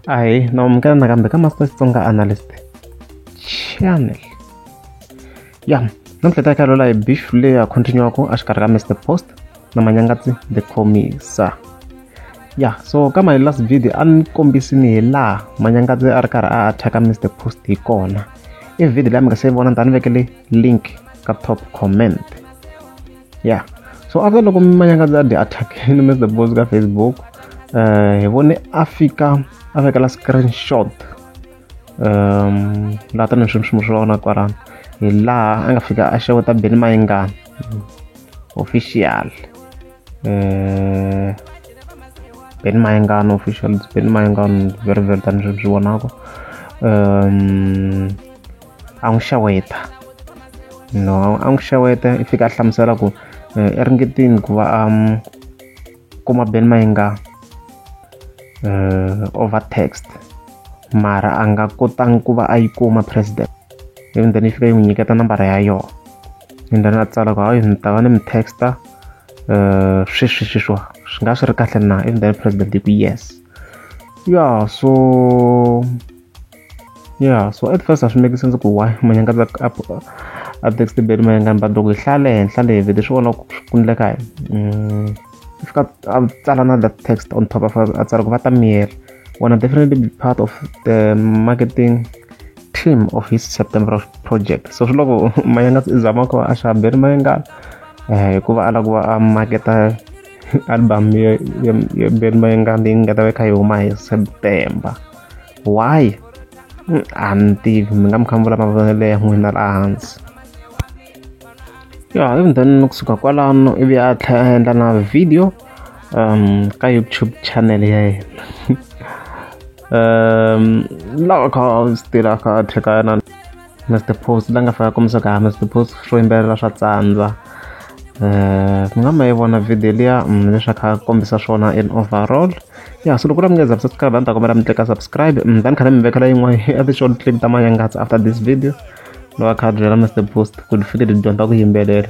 Ahee na amukela nakambe ka Master Xitsonga Analyst Channel. Ya, namuntlha ta kha hi beef leyi ya continue-aku exikarhi ka Mr Post na Manyangatsi the Commissar. Ya, so ka my last video a ni kombisini hi laha Manyangatsi a ri karhi a attack Mr Post hi kona. I video leyi mi nga se yi vona ni ta ni vekele link ka top comment. Ya, so after loko Manyangatsi a dyi attack-ini Mr Post ka Facebook, hi vone a fika a vekela screenshot laha tanihi swi swi vona kwalano hi laha a nga fika a xeweta Benny Mayengani official, Benny Mayengani official, Benny Mayengani very very tanihi swi vonaka, a n'wi xeweta, no a n'wi xeweta i fika a hlamusela ku i ringetile ku va a kuma Benny Mayengani over text mara a nga kotangi ku va a yi kuma president, even then yi fika yi n'wi nyiketa nambara ya yona, and then a tsala ku hayi ni ta va ni mi texta sweswi sweswiwa swi nga swi ri kahle na, even then president yi ku yes. Yeah, so yeah, so at first a swi make sense ku why Manyangatsi a text Benny Mayengani, but loko hi hlaya le henhla le vhele swi vona ku ku endleka yini. I fika a tsala na that text on top of a tsala ku va ta miyela, wanna definitely be part of the marketing team of his September project. So swi loko Manyangatsi i zama ku a xava Benny Mayengani hikuva a lava ku va a maketa album ya ya Benny Mayengani leyi nga ta va yi kha yi huma hi September. Why? A ni tivi, mi nga mi kha mi vula mavonelo ya n'wina laha hansi. Ya, even then kusuka kwalano ivi a tlhela a endla na video ka YouTube channel ya yena, laha a kha still a kha a attack-a na Mr Post, la nga fika a kombisa ku ha Mr Post swo yimbelela swa tsandza. Mi nga ma yi vona video liya leswi a kha a kombisa swona in overall. Ya, so loko ku ri mi nga za subscribe, a ni ta kombela mi tlika subscribe, ni kha ni mi vekela yin'wana ya ti-short clip ta Manyangatsi after this video, loko a kha a byela Mr Post ku ni fanele ni dyondza ku yimbelela.